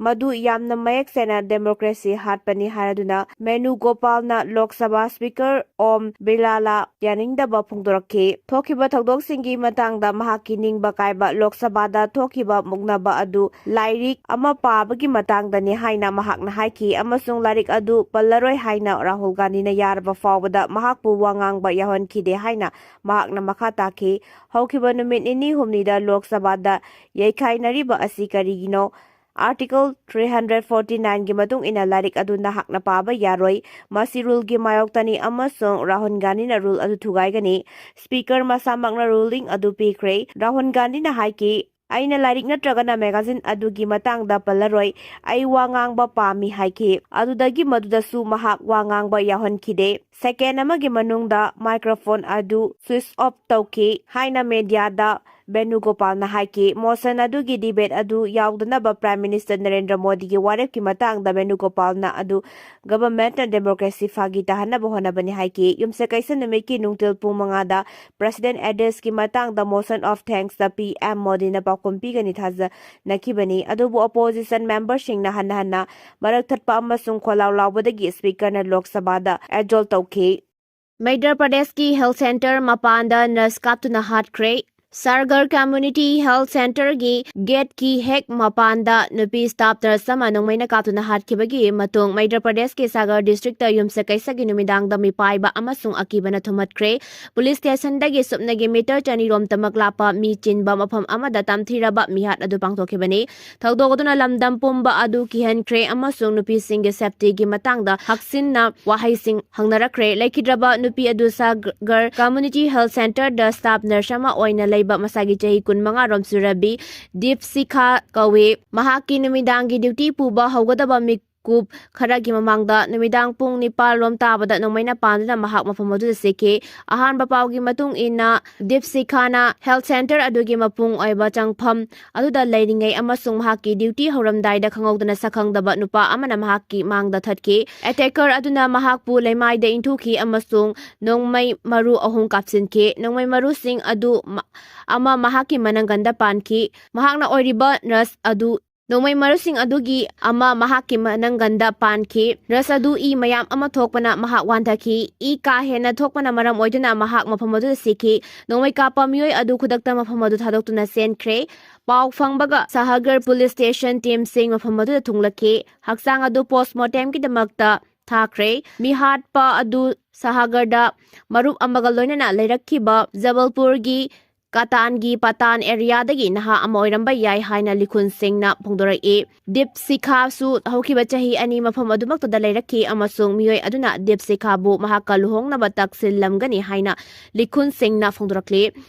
ꯃꯗꯨ ꯌꯥꯝꯅ ꯃꯌꯦꯛ ꯁꯦꯡꯅ democracy ꯍꯥꯠꯄꯅꯤ ꯍꯥꯏꯔꯗꯨꯅ ꯃꯦꯅꯨꯒꯣꯄꯥꯜꯅ ꯂꯣꯛ ꯁꯚꯥ Speaker ꯑꯣꯝ ꯕꯤꯔꯂꯥ ꯌꯥꯅꯤꯡꯗꯕ ꯐꯣꯡꯗꯣꯔꯛꯈꯤ꯫ ꯊꯣꯛꯈꯤꯕ ꯊꯧꯗꯣꯛꯁꯤꯡꯒꯤ ꯃꯇꯥꯡꯗ ꯃꯍꯥꯛꯀꯤ ꯅꯤꯡꯕ ꯀꯥꯏꯕ ꯂꯣꯛ ꯁꯚꯥꯗ ꯊꯣꯛꯈꯤꯕ ꯃꯨꯛꯅꯕ ꯑꯗꯨ ꯂꯥꯏꯔꯤꯛ ꯑꯃ ꯄꯥꯕꯒꯤ ꯃꯇꯥꯡꯗꯅꯤ ꯍꯥꯏꯅ ꯃꯍꯥꯛꯅ ꯍꯥꯏꯈꯤ ꯑꯃꯁꯨꯡ ꯂꯥꯏꯔꯤꯛ ꯑꯗꯨ ꯄꯜꯂꯔꯣꯏ ꯍꯥꯏꯅ ꯔꯥꯍꯨꯜ ꯒꯥꯟꯙꯤꯅ ꯌꯥꯔꯕ ꯐꯥꯎꯕꯗ ꯃꯍꯥꯛꯄꯨ ꯋꯥ ꯉꯥꯡꯕ ꯌꯥꯎꯍꯟꯈꯤꯗꯦ ꯍꯥꯏꯅ ꯃꯍꯥꯛꯅ ꯃꯈꯥ ꯇꯥꯈꯤ꯫ ꯍꯧꯈꯤꯕ ꯅꯨꯃꯤꯠ ꯅꯤꯅꯤ ꯍꯨꯝꯅꯤꯗ ꯂꯣꯛ ꯁꯚꯥꯗ ꯌꯩꯈꯥꯏꯅꯔꯤꯕ ꯑꯁꯤ ꯀꯔꯤꯒꯤꯅꯣ? Article three hundred forty nine ꯒꯤ ꯃꯇꯨꯡ ꯏꯟꯅ ꯂꯥꯏꯔꯤꯛ ꯑꯗꯨ ꯅꯍꯥꯛꯅ ꯄꯥꯕ ꯌꯥꯔꯣꯏ꯫ ꯃꯁꯤ rule ꯒꯤ ꯃꯥꯌꯣꯛꯇꯅꯤ ꯑꯃꯁꯨꯡ ꯔꯥꯍꯨꯜ ꯒꯥꯟꯙꯤꯅ rule ꯑꯗꯨ ꯊꯨꯒꯥꯏꯒꯅꯤ꯫ Speaker ꯃꯁꯥꯃꯛꯅ ruling ꯑꯗꯨ ꯄꯤꯈ꯭ꯔꯦ꯫ ꯔꯥꯍꯨꯜ ꯒꯥꯟꯙꯤꯅ ꯍꯥꯏꯈꯤ, "ꯑꯩꯅ ꯂꯥꯏꯔꯤꯛ ꯅꯠꯇ꯭ꯔꯒꯅ ꯃꯦꯒꯥꯖꯤꯟ ꯑꯗꯨꯒꯤ ꯃꯇꯥꯡꯗ ꯄꯜꯂꯔꯣꯏ꯫ ꯑꯩ ꯋꯥ ꯉꯥꯡꯕ ꯄꯥꯝꯃꯤ" ꯍꯥꯏꯈꯤ꯫ ꯑꯗꯨꯗꯒꯤ ꯃꯗꯨꯗꯁꯨ ꯃꯍꯥꯛ ꯋꯥ ꯉꯥꯡꯕ ꯌꯥꯎꯍꯟꯈꯤꯗꯦ꯫ ꯁꯦꯀꯦꯟ ꯑꯃꯒꯤ ꯃꯅꯨꯡꯗ ꯃꯥꯏꯀ꯭ꯔꯣꯐꯣꯟ ꯑꯗꯨ ꯁ꯭ꯋꯤꯆ ꯑꯣꯐ ꯇꯧꯈꯤ ꯍꯥꯏꯅ ꯃꯦꯗꯤꯌꯥꯗ ꯕꯦꯅꯨꯒꯣꯄꯥꯜꯅ ꯍꯥꯏꯈꯤ꯫ ꯃꯣꯁꯟ ꯑꯗꯨꯒꯤ ꯗꯤꯕꯦꯠ ꯑꯗꯨ ꯌꯥꯎꯗꯅꯕ ꯄ꯭ꯔꯥꯏꯝ ꯃꯤꯅꯤꯁꯇꯔ ꯅꯔꯦꯟꯗ꯭ꯔ ꯃꯣꯗꯤꯒꯤ ꯋꯥꯔꯦꯞꯀꯤ ꯃꯇꯥꯡꯗ ꯕꯦꯅꯨꯒꯣꯄꯥꯜꯅ ꯑꯗꯨ ꯒꯚꯔꯟꯃꯦꯟꯠꯅ ꯗꯦꯃꯣꯀ꯭ꯔꯦꯁꯤ ꯐꯥꯒꯤ ꯇꯥꯍꯟꯅꯕ ꯍꯣꯠꯅꯕꯅꯤ ꯍꯥꯏꯈꯤ꯫ ꯌꯨꯝꯁꯀꯩꯁ ꯅꯨꯃꯤꯠꯀꯤ ꯅꯨꯡꯊꯤꯜ ꯄꯨꯡ ꯃꯉꯥꯗ ꯄ꯭ꯔꯦꯁꯤꯗꯦꯟꯠ ꯑꯦꯗ꯭ꯔꯦꯁꯀꯤ ꯃꯇꯥꯡꯗ ꯃꯣꯁꯟ ꯑꯣꯐ ꯊꯦꯡꯛꯁꯇ ꯄꯤ ꯑꯦꯝ ꯃꯣꯗꯤꯅ ꯄꯥꯎꯈꯨꯝ ꯄꯤꯒꯅꯤ ꯊꯥꯖꯅꯈꯤꯕꯅꯤ꯫ ꯑꯗꯨꯕꯨ ꯑꯣꯄꯣꯖꯤꯁꯟ ꯃꯦꯝꯕꯔꯁꯤꯡꯅ ꯍꯟꯅ ꯍꯟꯅ ꯃꯔꯛ ꯊꯠꯄ ꯑꯃꯁꯨꯡ ꯈꯣꯜꯂꯥꯎ ꯂꯥꯎꯕꯗꯒꯤ ꯁ꯭ꯄꯤꯀꯔꯅ ꯂꯣꯛ ꯁꯚꯥꯗ ꯑꯦꯖꯣꯜ ꯇꯧꯈꯤ꯫ ꯃꯩꯙ꯭ꯌ ꯄ꯭ꯔꯗꯦꯁꯀꯤ ꯍꯦꯜꯊ ꯁꯦꯟꯇꯔ ꯃꯄꯥꯟꯗ ꯅꯔꯁ ꯀꯥꯞꯇꯨꯅ ꯍꯥꯠꯈ꯭ꯔꯦ꯫ ꯁꯥꯔꯒꯔ ꯀꯝꯃ꯭ꯌꯨꯅꯤꯇꯤ ꯍꯦꯜꯊ ꯁꯦꯟꯇꯔꯒꯤ ꯒꯦꯠꯀꯤ ꯍꯦꯛ ꯃꯄꯥꯟꯗ ꯅꯨꯄꯤ ꯁ꯭ꯇꯥꯐ ꯅꯔꯁ ꯑꯃ ꯅꯣꯡꯃꯩꯅ ꯀꯥꯞꯇꯨꯅ ꯍꯥꯠꯈꯤꯕꯒꯤ ꯃꯇꯨꯡ ꯃꯩꯙ꯭ꯌ ꯄ꯭ꯔꯗꯦꯁꯀꯤ ꯁꯥꯒꯔ ꯗꯤꯁꯇ꯭ꯔꯤꯛꯇ ꯌꯨꯝꯁꯀꯩꯁꯒꯤ ꯅꯨꯃꯤꯗꯥꯡꯗ ꯃꯤꯄꯥꯏꯕ ꯑꯃꯁꯨꯡ ꯑꯀꯤꯕꯅ ꯊꯨꯝꯍꯠꯈ꯭ꯔꯦ꯫ ꯄꯨꯂꯤꯁ ꯁ꯭ꯇꯦꯁꯟꯗꯒꯤ ꯁꯨꯞꯅꯒꯤ ꯃꯤꯇꯔ ꯆꯅꯤꯔꯣꯝꯇꯃꯛ ꯂꯥꯞꯄ ꯃꯤ ꯆꯤꯟꯕ ꯃꯐꯝ ꯑꯃꯗ ꯇꯝꯊꯤꯔꯕ ꯃꯤꯍꯥꯠ ꯑꯗꯨ ꯄꯥꯡꯊꯣꯛꯈꯤꯕꯅꯤ꯫ ꯊꯧꯗꯣꯛ ꯑꯗꯨꯅ ꯂꯝꯗꯝ ꯄꯨꯝꯕ ꯑꯗꯨ ꯀꯤꯍꯟꯈ꯭ꯔꯦ ꯑꯃꯁꯨꯡ ꯅꯨꯄꯤꯁꯤꯡꯒꯤ ꯁꯦꯐꯇꯤꯒꯤ ꯃꯇꯥꯡꯗ ꯍꯛꯁꯤꯟꯅ ꯋꯥꯍꯩꯁꯤꯡ ꯍꯪꯅꯔꯛꯈ꯭ꯔꯦ꯫ ꯂꯩꯈꯤꯗ꯭ꯔꯕ ꯅꯨꯄꯤ ꯑꯗꯨ ꯁꯥꯒꯔ ꯀꯝꯃ꯭ꯌꯨꯅꯤꯇꯤ ꯍꯦꯜꯊ ꯁꯦꯟꯇꯔꯗ ꯁ꯭ꯇꯥꯐ ꯅꯔꯁ ꯑꯃ ꯑꯣꯏꯅ ꯂꯩꯕ ꯃꯁꯥꯒꯤ ꯆꯍꯤ ꯀꯨꯟꯃꯉꯥ ꯔꯣꯝ ꯁꯨꯔꯕꯤ ꯗꯤꯞꯁꯤꯈꯥ ꯀꯧꯏ꯫ ꯃꯍꯥꯛꯀꯤ ꯅꯨꯃꯤꯗꯥꯡꯒꯤ ꯗ꯭ꯌꯨꯇꯤ ꯄꯨꯕ ꯍꯧꯒꯗꯕ ꯃꯤꯀꯨꯞ ꯈꯔꯒꯤ ꯃꯃꯥꯡꯗ ꯅꯨꯃꯤꯗꯥꯡ ꯄꯨꯡ ꯅꯤꯄꯥꯜ ꯔꯣꯝ ꯇꯥꯕꯗ ꯅꯣꯡꯃꯩꯅ ꯄꯥꯟꯗꯨꯅ ꯃꯍꯥꯛ ꯃꯐꯝ ꯑꯗꯨꯗ ꯁꯤꯈꯤ꯫ ꯑꯍꯥꯟꯕ ꯄꯥꯎꯒꯤ ꯃꯇꯨꯡ ꯏꯟꯅ, ꯗꯤꯞꯁꯤꯈꯥꯅ ꯍꯦꯜꯊ ꯁꯦꯟꯇꯔ ꯑꯗꯨꯒꯤ ꯃꯄꯨꯡ ꯑꯣꯏꯕ ꯆꯪꯐꯝ ꯑꯗꯨꯗ ꯂꯩꯔꯤꯉꯩ ꯑꯃꯁꯨꯡ ꯃꯍꯥꯛꯀꯤ ꯗ꯭ꯌꯨꯇꯤ ꯍꯧꯔꯝꯗꯥꯏꯗ ꯈꯪꯍꯧꯗꯅ ꯁꯛꯈꯪꯗꯕ ꯅꯨꯄꯥ ꯑꯃꯅ ꯃꯍꯥꯛꯀꯤ ꯃꯥꯡꯗ ꯊꯠꯈꯤ꯫ ꯑꯦꯇꯦꯀꯔ ꯑꯗꯨꯅ ꯃꯍꯥꯛꯄꯨ ꯂꯩꯃꯥꯏꯗ ꯏꯟꯊꯨꯈꯤ ꯑꯃꯁꯨꯡ ꯅꯣꯡꯃꯩ ꯃꯔꯨ ꯑꯍꯨꯝ ꯀꯥꯞꯁꯤꯟꯈꯤ꯫ ꯅꯣꯡꯃꯩ ꯃꯔꯨꯁꯤꯡ ꯑꯗꯨ ꯃ-, ꯑꯃ ꯃꯍꯥꯛꯀꯤ ꯃꯅꯪꯒꯟꯗ ꯄꯥꯟꯈꯤ꯫ ꯃꯍꯥꯛꯅ ꯑꯣꯏꯔꯤꯕ ꯅꯔꯁ ꯑꯗꯨ ꯅꯣꯡꯃꯩ ꯃꯔꯨꯁꯤꯡ ꯑꯗꯨꯒꯤ ꯑꯃ ꯃꯍꯥꯛꯀꯤ ꯃꯅꯪꯒꯟꯗ ꯄꯥꯟꯈꯤ꯫ ꯅꯔꯁ ꯑꯗꯨ ꯏ ꯃꯌꯥꯝ ꯑꯃ ꯊꯣꯛꯄꯅ ꯃꯍꯥꯛ ꯋꯥꯟꯊꯈꯤ꯫ ꯏ ꯀꯥ ꯍꯦꯟꯅ ꯊꯣꯛꯄꯅ ꯃꯔꯝ ꯑꯣꯏꯗꯨꯅ ꯃꯍꯥꯛ ꯃꯐꯝ ꯑꯗꯨꯗ ꯁꯤꯈꯤ꯫ ꯅꯣꯡꯃꯩ ꯀꯥꯞꯄ ꯃꯤꯑꯣꯏ ꯑꯗꯨ ꯈꯨꯗꯛꯇ ꯃꯐꯝ ꯑꯗꯨ ꯊꯥꯗꯣꯛꯇꯨꯅ ꯆꯦꯟꯈ꯭ꯔꯦ꯫ ꯄꯥꯎ ꯐꯪꯕꯒ ꯁꯍꯒꯔ ꯄꯨꯂꯤꯁ ꯁ꯭ꯇꯦꯁꯟ ꯇꯤꯝꯁꯤꯡ ꯃꯐꯝ ꯑꯗꯨꯗ ꯊꯨꯡꯂꯛꯈꯤ꯫ ꯍꯛꯆꯥꯡ ꯑꯗꯨ ꯄꯣꯁ꯭ꯠꯃꯣꯔꯇꯦꯝꯒꯤꯗꯃꯛꯇ ꯊꯥꯈ꯭ꯔꯦ꯫ ꯃꯤꯍꯥꯠꯄ ꯑꯗꯨ ꯁꯍꯒꯔꯗ ꯃꯔꯨꯞ ꯑꯃꯒ ꯂꯣꯏꯅꯅ ꯂꯩꯔꯛꯈꯤꯕ ꯖꯕꯜꯄꯨꯔꯒꯤ ꯀꯇꯥꯟꯒꯤ ꯄꯇꯥꯟ ꯑꯦꯔꯤꯌꯥꯗꯒꯤ ꯅꯍꯥ ꯑꯃ ꯑꯣꯏꯔꯝꯕ ꯌꯥꯏ ꯍꯥꯏꯅ ꯂꯤꯈꯨꯟ ꯁꯤꯡꯅ ꯐꯣꯡꯗꯣꯔꯛꯏ꯫ ꯗꯤꯞꯁꯤꯈꯥꯁꯨ ꯍꯧꯈꯤꯕ ꯆꯍꯤ ꯑꯅꯤ ꯃꯐꯝ ꯑꯗꯨꯃꯛꯇꯗ ꯂꯩꯔꯛꯈꯤ ꯑꯃꯁꯨꯡ ꯃꯤꯑꯣꯏ ꯑꯗꯨꯅ ꯗꯤꯞꯁꯤꯈꯥꯕꯨ ꯃꯍꯥꯛꯀ ꯂꯨꯍꯣꯡꯅꯕ ꯇꯛꯁꯤꯜꯂꯝꯒꯅꯤ ꯍꯥꯏꯅ ꯂꯤꯈꯨꯟ ꯁꯤꯡꯅ ꯐꯣꯡꯗꯣꯔꯛꯂꯤ꯫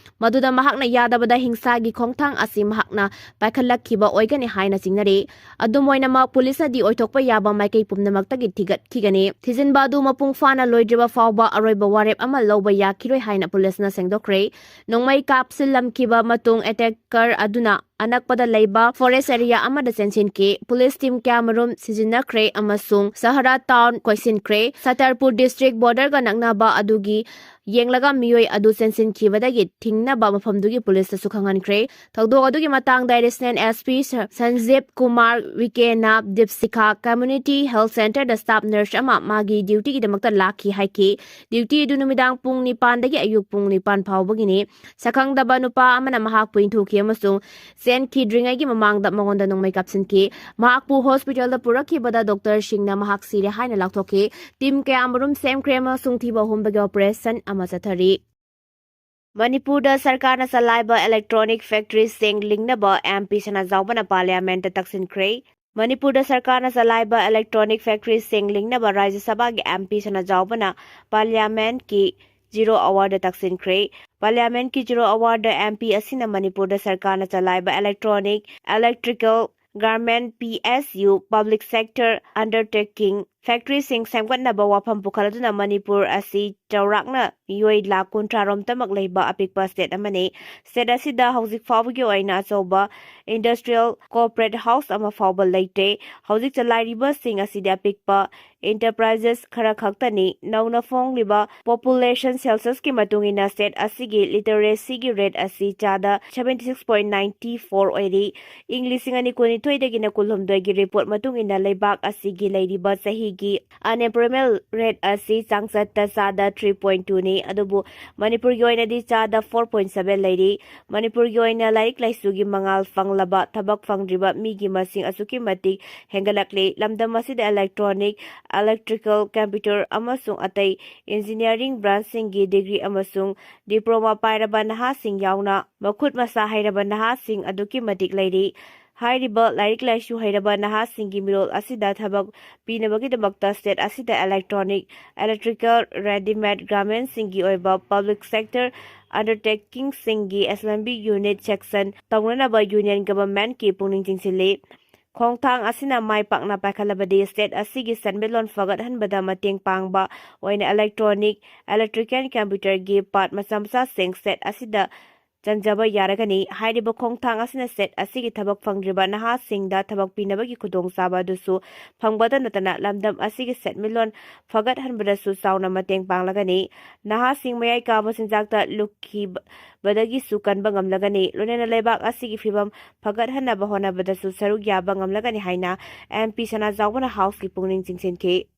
ꯃꯗꯨꯗ ꯃꯍꯥꯛꯅ ꯌꯥꯗꯕꯗ ꯍꯤꯡꯁꯥꯒꯤ ꯈꯣꯡꯊꯥꯡ ꯑꯁꯤ ꯃꯍꯥꯛꯅ ꯄꯥꯏꯈꯠꯂꯛꯈꯤꯕ ꯑꯣꯏꯒꯅꯤ ꯍꯥꯏꯅ ꯆꯤꯡꯅꯔꯤ꯫ ꯑꯗꯨꯝ ꯑꯣꯏꯅꯃꯛ, ꯄꯨꯂꯤꯁꯅꯗꯤ ꯑꯣꯏꯊꯣꯛꯄ ꯌꯥꯕ ꯃꯥꯏꯀꯩ ꯄꯨꯝꯅꯃꯛꯇꯒꯤ ꯊꯤꯒꯠꯈꯤꯒꯅꯤ꯫ ꯊꯤꯖꯤꯟꯕ ꯑꯗꯨ ꯃꯄꯨꯡ ꯐꯥꯅ ꯂꯣꯏꯗ꯭ꯔꯤꯕ ꯐꯥꯎꯕ ꯑꯔꯣꯏꯕ ꯋꯥꯔꯦꯞ ꯑꯃ ꯂꯧꯕ ꯌꯥꯈꯤꯔꯣꯏ ꯍꯥꯏꯅ ꯄꯨꯂꯤꯁꯅ ꯁꯦꯡꯗꯣꯛꯈ꯭ꯔꯦ꯫ ꯅꯣꯡꯃꯩ ꯀꯥꯞꯁꯤꯜꯂꯝꯈꯤꯕ ꯃꯇꯨꯡ, ꯑꯦꯇꯦꯀꯔ ꯑꯗꯨꯅ ꯑꯅꯛꯄꯗ ꯂꯩꯕ ꯐꯣꯔꯦꯁ ꯑꯦꯔꯤꯌꯥ ꯑꯃꯗ ꯆꯦꯟꯁꯤꯟꯈꯤ꯫ ꯄꯨꯂꯤꯁ ꯇꯤꯝ ꯀꯌꯥꯃꯔꯨꯝ ꯁꯤꯖꯤꯟꯅꯈ꯭ꯔꯦ ꯑꯃꯁꯨꯡ ꯁꯍꯔꯥ ꯇꯥꯎꯟ ꯀꯣꯏꯁꯤꯟꯈ꯭ꯔꯦ꯫ ꯁꯇꯔꯄꯨꯔ ꯗꯤꯁꯇ꯭ꯔꯤꯛ ꯕꯣꯔꯗꯔꯒ ꯅꯛꯅꯕ ꯑꯗꯨꯒꯤ ꯌꯦꯡꯂꯒ ꯃꯤꯑꯣꯏ ꯑꯗꯨ ꯆꯦꯟꯁꯤꯟꯈꯤꯕꯗꯒꯤ ꯊꯤꯡꯅꯕ ꯃꯐꯝꯗꯨꯒꯤ ꯄꯨꯂꯤꯁꯇꯁꯨ ꯈꯪꯍꯟꯈ꯭ꯔꯦ꯫ ꯊꯧꯗꯣꯛ ꯑꯗꯨꯒꯤ ꯃꯇꯥꯡꯗ ꯑꯦꯗꯤꯁꯅꯦꯜ ꯑꯦꯁ ꯄꯤ ꯁ-, ꯁꯟꯖꯤꯕ ꯀꯨꯃꯥꯔ ꯋꯤꯀꯦꯅ ꯗꯤꯞꯁꯤꯈꯥ ꯀꯝꯃ꯭ꯌꯨꯅꯤꯇꯤ ꯍꯦꯜꯊ ꯁꯦꯟꯇꯔꯗ ꯁ꯭ꯇꯥꯐ ꯅꯔꯁ ꯑꯃ ꯃꯥꯒꯤ ꯗ꯭ꯌꯨꯇꯤꯒꯤꯗꯃꯛꯇ ꯂꯥꯛꯈꯤ ꯍꯥꯏꯈꯤ꯫ ꯗ꯭ꯌꯨꯇꯤ ꯑꯗꯨ ꯅꯨꯃꯤꯗꯥꯡ ꯄꯨꯡ ꯅꯤꯄꯥꯟꯗꯒꯤ ꯑꯌꯨꯛ ꯄꯨꯡ ꯅꯤꯄꯥꯟ ꯐꯥꯎꯕꯒꯤꯅꯤ꯫ ꯁꯛꯈꯪꯗꯕ ꯅꯨꯄꯥ ꯑꯃꯅ ꯃꯍꯥꯛꯄꯨ ꯏꯟꯊꯨꯈꯤ ꯑꯃꯁꯨꯡ ꯆꯦꯟꯈꯤꯗ꯭ꯔꯤꯉꯩꯒꯤ ꯃꯃꯥꯡꯗ ꯃꯉꯣꯟꯗ ꯅꯣꯡꯃꯩ ꯀꯥꯞꯁꯤꯟꯈꯤ꯫ ꯃꯍꯥꯛꯄꯨ ꯍꯣꯁꯄꯤꯇꯥꯜꯗ ꯄꯨꯔꯛꯈꯤꯕꯗ ꯗꯣꯛꯇꯔꯁꯤꯡꯅ ꯃꯍꯥꯛ ꯁꯤꯔꯦ ꯍꯥꯏꯅ ꯂꯥꯎꯊꯣꯛꯈꯤ꯫ ꯇꯤꯝ ꯀꯌꯥꯃꯔꯨꯝ ꯁꯦꯝꯈ꯭ꯔꯦ ꯑꯃꯁꯨꯡ ꯊꯤꯕ ꯍꯨꯝꯕꯒꯤ ꯑꯣꯄꯔꯦꯁꯟ ꯑꯃ ꯆꯠꯊꯔꯤ꯫ ꯃꯅꯤꯄꯨꯔꯗ ꯁꯔꯀꯥꯔꯅ ꯆꯂꯥꯏꯕ ꯏꯂꯦꯛꯇ꯭ꯔꯣꯅꯤꯛ ꯐꯦꯛꯇꯔꯤꯁꯤꯡ ꯂꯤꯡꯅꯕ ꯑꯦꯝ ꯄꯤ ꯁꯅꯥꯖꯥꯎꯕꯅ ꯄꯥꯔꯂꯤꯌꯥꯃꯦꯟꯠꯇ ꯇꯛꯁꯤꯟꯈ꯭ꯔꯦ꯫ ꯃꯅꯤꯄꯨꯔꯗ ꯁꯔꯀꯥꯔꯅ ꯆꯂꯥꯏꯕ ꯏꯂꯦꯛꯇ꯭ꯔꯣꯅꯤꯛ ꯐꯦꯛꯇꯔꯤꯁꯤꯡ ꯂꯤꯡꯅꯕ ꯔꯥꯖ꯭ꯌ ꯁꯚꯥꯒꯤ ꯑꯦꯝ ꯄꯤ ꯁꯅꯥꯖꯥꯎꯕꯅ ꯄꯥꯔꯂꯤꯌꯥꯃꯦꯟꯠꯀꯤ ꯖꯤꯔꯣ ꯑꯋꯥꯔꯗ ꯇꯛꯁꯤꯟꯈ꯭ꯔꯦ꯫ ꯄꯥꯔꯂꯤꯌꯥꯃꯦꯟꯠꯀꯤ ꯖꯤꯔꯣ ꯑꯋꯥꯔꯗ ꯑꯦꯝ ꯄꯤ ꯑꯁꯤꯅ ꯃꯅꯤꯄꯨꯔꯗ ꯁꯔꯀꯥꯔꯅ ꯆꯂꯥꯏꯕ electronic, electrical, garment, P S U, public sector undertaking, ꯐꯦꯛꯇꯔꯤꯁꯤꯡ ꯁꯦꯝꯒꯠꯅꯕ ꯋꯥꯐꯝ ꯄꯨꯈꯠꯂꯗꯨꯅ ꯃꯅꯤꯄꯨꯔ ꯑꯁꯤ ꯆꯥꯎꯔꯥꯛꯅ ꯃꯤꯑꯣꯏ ꯂꯥꯈ ꯀꯨꯟꯊ꯭ꯔꯥ ꯔꯣꯝꯇꯃꯛ ꯂꯩꯕ ꯑꯄꯤꯛꯄ ꯁ꯭ꯇꯦꯠ ꯑꯃꯅꯤ꯫ ꯁ꯭ꯇꯦꯠ ꯑꯁꯤꯗ ꯍꯧꯖꯤꯛ ꯐꯥꯎꯕꯒꯤ ꯑꯣꯏꯅ ꯑꯆꯧꯕ ꯏꯟꯗꯁꯇ꯭ꯔꯤꯌꯦꯜ ꯀꯣꯔꯄꯣꯔꯦꯠ ꯍꯥꯎꯁ ꯑꯃ ꯐꯥꯎꯕ ꯂꯩꯇꯦ꯫ ꯍꯧꯖꯤꯛ ꯆꯂꯥꯏꯔꯤꯕꯁꯤꯡ ꯑꯁꯤꯗꯤ ꯑꯄꯤꯛꯄ ꯏꯟꯇꯔꯄ꯭ꯔꯥꯏꯖꯦꯁ ꯈꯔ ꯈꯛꯇꯅꯤ꯫ ꯅꯧꯅ ꯐꯣꯡꯂꯤꯕ ꯄꯣꯄꯨꯂꯦꯁꯟ ꯁꯦꯟꯁꯁꯀꯤ ꯃꯇꯨꯡ ꯏꯟꯅ ꯁ꯭ꯇꯦꯠ ꯑꯁꯤꯒꯤ ꯂꯤꯇꯔꯦꯁꯤꯒꯤ ꯔꯦꯠ ꯑꯁꯤ ꯆꯥꯗ seventy six point ninety four ꯑꯣꯏꯔꯤ꯫ ꯏꯪ ꯂꯤꯁꯤꯡ ꯑꯅꯤ ꯀꯨꯟꯅꯤꯊꯣꯏꯗꯒꯤꯅ ꯀꯨꯟꯍꯨꯝꯗꯣꯏꯒꯤ ꯔꯤꯄꯣꯔꯠ ꯃꯇꯨꯡ ꯏꯟꯅ ꯂꯩꯕꯥꯛ ꯑꯁꯤꯒꯤ ꯂꯩꯔꯤꯕ ꯆꯍꯤ ꯒꯤ unemployment rate ꯑꯁꯤ ꯆꯥꯡꯆꯠꯇ ꯆꯥꯗ three point two ꯅꯤ꯫ ꯑꯗꯨꯕꯨ ꯃꯅꯤꯄꯨꯔꯒꯤ ꯑꯣꯏꯅꯗꯤ ꯆꯥꯗ four point seven ꯂꯩꯔꯤ꯫ ꯃꯅꯤꯄꯨꯔꯒꯤ ꯑꯣꯏꯅ ꯂꯥꯏꯔꯤꯛ ꯂꯥꯏꯁꯨꯒꯤ ꯃꯉꯥꯜ ꯐꯪꯂꯕ ꯊꯕꯛ ꯐꯪꯗ꯭ꯔꯤꯕ ꯃꯤꯒꯤ ꯃꯁꯤꯡ ꯑꯁꯨꯛꯀꯤ ꯃꯇꯤꯛ ꯍꯦꯟꯒꯠꯂꯛꯂꯤ꯫ ꯂꯝꯗꯝ ꯑꯁꯤꯗ electronic, electrical, computer ꯑꯃꯁꯨꯡ ꯑꯇꯩ engineering branchꯁꯤꯡꯒꯤ degree ꯑꯃꯁꯨꯡ diploma ꯄꯥꯏꯔꯕ ꯅꯍꯥꯁꯤꯡ ꯌꯥꯎꯅ ꯃꯈꯨꯠ ꯃꯁꯥ ꯍꯩꯔꯕ ꯅꯍꯥꯁꯤꯡ ꯑꯗꯨꯛꯀꯤ ꯃꯇꯤꯛ ꯂꯩꯔꯤ꯫ ꯍꯥꯏꯔꯤꯕ ꯂꯥꯏꯔꯤꯛ ꯂꯥꯏꯁꯨ ꯍꯩꯔꯕ ꯅꯍꯥꯁꯤꯡꯒꯤ ꯃꯤꯔꯣꯜ ꯑꯁꯤꯗ ꯊꯕꯛ ꯄꯤꯅꯕꯒꯤꯗꯃꯛꯇ state ꯑꯁꯤꯗ electronic, electrical, readymade garmentꯁꯤꯡꯒꯤ ꯑꯣꯏꯕ public sector undertakingꯁꯤꯡꯒꯤ assembly unit section ꯇꯧꯅꯅꯕ union governmentꯀꯤ ꯄꯨꯛꯅꯤꯡ ꯆꯤꯡꯁꯤꯜꯂꯤ꯫ ꯈꯣꯡꯊꯥꯡ ꯑꯁꯤꯅ ꯃꯥꯏ ꯄꯥꯛꯅ ꯄꯥꯏꯈꯠꯂꯕꯗꯤ state ꯑꯁꯤꯒꯤ ꯁꯦꯟꯃꯤꯠꯂꯣꯟ ꯐꯒꯠꯍꯟꯕꯗ ꯃꯇꯦꯡ ꯄꯥꯡꯕ ꯑꯣꯏꯅ electronic, electrical, computerꯒꯤ part ꯃꯆꯥ ꯃꯆꯥꯁꯤꯡ state ꯑꯁꯤꯗ ꯆꯟꯖꯕ ꯌꯥꯔꯒꯅꯤ꯫ ꯍꯥꯏꯔꯤꯕ ꯈꯣꯡꯊꯥꯡ ꯑꯁꯤꯅ state ꯑꯁꯤꯒꯤ ꯊꯕꯛ ꯐꯪꯗ꯭ꯔꯤꯕ ꯅꯍꯥꯁꯤꯡꯗ ꯊꯕꯛ ꯄꯤꯅꯕꯒꯤ ꯈꯨꯗꯣꯡꯆꯥꯕ ꯑꯗꯨꯁꯨ ꯐꯪꯕꯇ ꯅꯠꯇꯅ ꯂꯝꯗꯝ ꯑꯁꯤꯒꯤ ꯁꯦꯟꯃꯤꯠꯂꯣꯟ ꯐꯒꯠꯍꯟꯕꯗꯁꯨ ꯆꯥꯎꯅ ꯃꯇꯦꯡ ꯄꯥꯡꯂꯒꯅꯤ꯫ ꯅꯍꯥꯁꯤꯡ ꯃꯌꯥꯏ ꯀꯥꯕ ꯆꯤꯟꯖꯥꯛꯇ ꯂꯨꯞꯈꯤꯕꯗꯒꯤꯁꯨ ꯀꯟꯕ ꯉꯝꯂꯒꯅꯤ꯫ ꯂꯣꯏꯅꯅ ꯂꯩꯕꯥꯛ ꯑꯁꯤꯒꯤ ꯐꯤꯕꯝ ꯐꯒꯠꯍꯟꯅꯕ ꯍꯣꯠꯅꯕꯗꯁꯨ ꯁꯔꯨꯛ ꯌꯥꯕ ꯉꯝꯂꯒꯅꯤ ꯍꯥꯏꯅ MP ꯁꯅꯥꯖꯥꯎꯕꯅ Houseꯀꯤ ꯄꯨꯛꯅꯤꯡ ꯆꯤꯡꯁꯤꯟꯈꯤ꯫